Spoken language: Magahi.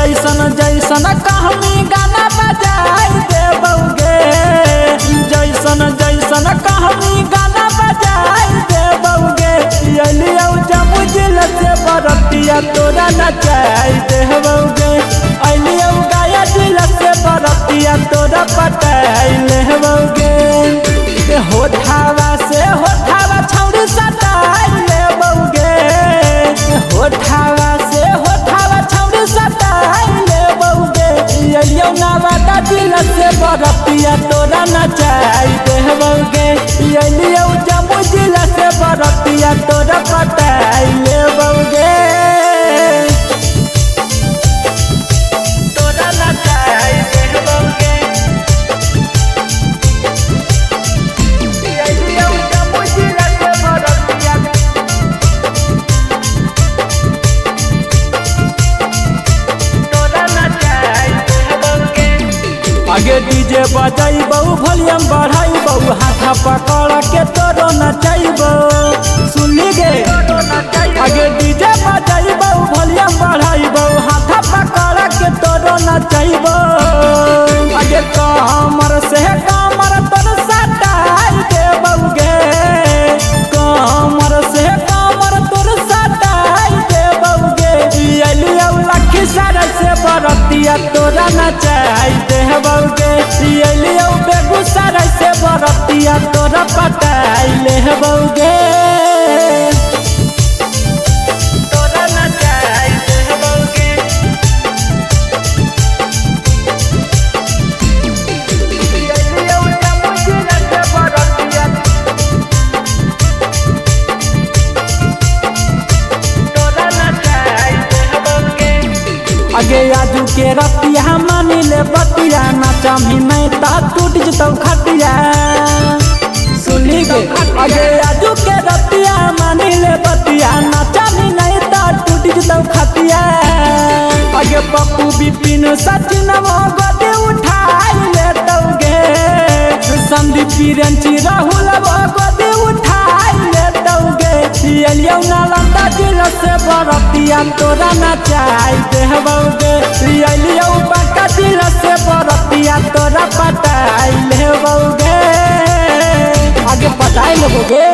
जैसन जैसन कहमी गाना बजाई देबौगे। जैसन जैसन कहमी गाना बजाई देबौगे। अलियौ जमुई जिला से बरतिया तोरा नचाई देबौगे। अलियौ गया जिला से बरतिया तोरा पटाई लेबौगे। होठावा से होठावा छौरी सटाई लेबौगे। होठावा से होठावा छौरी सटाई लेबौगे। अलियौ नवादा जिला से बरतिया तोरा नचाई देबौगे। अलियौ जमुई जिला से बरतिया तोरा पटाई लेबौगे। तोरा नचाई देबौगे। आगे डीजे बजैबौ वॉल्यूम बढ़ैबौ हाथ पकड़ के तोरो नचैबौ। सुनली गे आगे डीजे बजैबौ वॉल्यूम बढ़ैबौ हाथ पकड़ के तोरो नचैबौ। आगे कमर से कमर तोर सटाई देबौगे। कमर से कमर तोर सटाई देबौगे। अलियौ लखीसराय से बरतिया तोरा नचाई देबौगे। अलियौ बेगूसराय से बरतिया तोरा पटाई लेबौगे। तोरा नचाई देबौगे। अलियौ जमुई जिला से बरतिया तोरा नचाई देबौगे। आगे आजू के रतिया मानी ले बतिया नचमी नहीं ता टूट जतौ खटिया। सुनी गे आगे आजू के रतिया मानी ले बतिया नचमी नहीं ता टूट जतौ खटिया। आगे पप्पू बिपिन सचिन गोदी उठाई लेतौगे। संदीप बिरंची राहुल गोदी उठाई लेतौगे। अलियौ नालंदा जिला से बरतिया तोरा नचाई देबौगे। अलियौ बांका जिला से बरतिया तोरा पटाई लेबौगे। आगे पटाई लेबौगे।